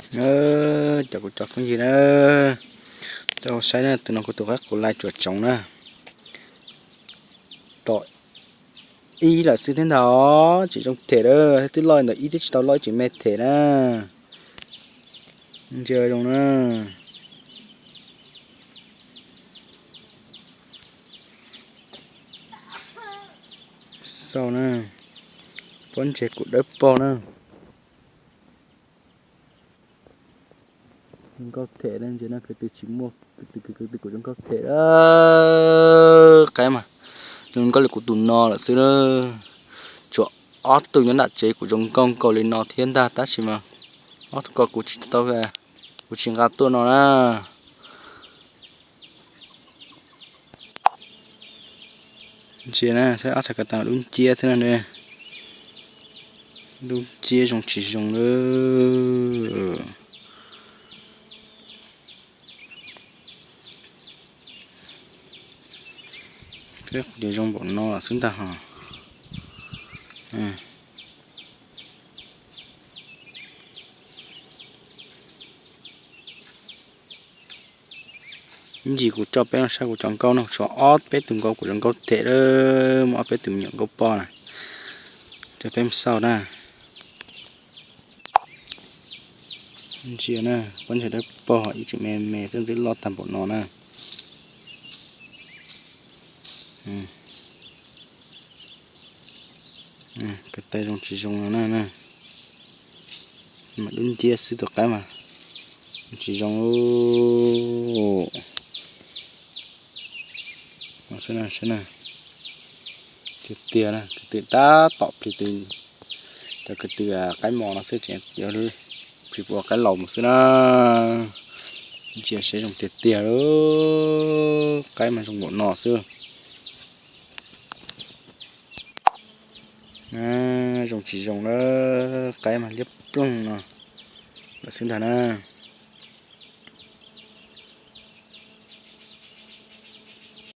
Cov kuv cov phooj ywg na, coj saib na, tus no kuv tus qaib qus lai tsuam tsoov na. Tom ib lawm xwb thiab ntag, tsis zoo them lawm, twb loj ntawm ib twb tsis tau loj ib tsis me them na. Ntsia zoo na. Xauj na, pob ntseg kuv dawb paug na. Zoo nkauj them na, ntsia na, kwv tw tsis muaj, kwv tw, kwv tw kuv zoo nkauj them. Qaib mas zoo nkauj li kuv tus no lawm xwb na. Tsuas ob tug nyob nram tsev kuv zoo nkauj nkaus li no thiab ntag, tab sis mas ob tug ko kuv tsis tau, kuv tsis nqa tuaj no na. Ntsia na, saib ob txhais ko taw dub nciab thiab na. Dub nciab zoo tsis zoo lawm. Peb kuv ces zoo npaum no xwb ntag hos. Ib ntsis kuv coj peb los saib kuv cov nkauj no, tshuav ob peb tus nkauj kuv zoo nkauj them lawm, muaj ob peb tus me nyuam nkauj poj na. Coj peb mus xauj na. Ntsia na, pob ntseg dawb paug ib tseem me me xwb, ntxwb loj tag npaum no na. Ko taw zoo tsis zoo no na. Mas dub nciab xwb, tus qaib mas tsis zoo. Saib na, tiag tiag na, kwv tw tab tom plis, cov kwv tw qaib mos no xwb, tseem yuav plis ua qaib laus mus xwb na. Ntsia seb zoo tiag tiag, qaib mas zoo npaum no xwb. Zoo tsis zoo na, qaib mas liab ploog no lawm xwb ntag na.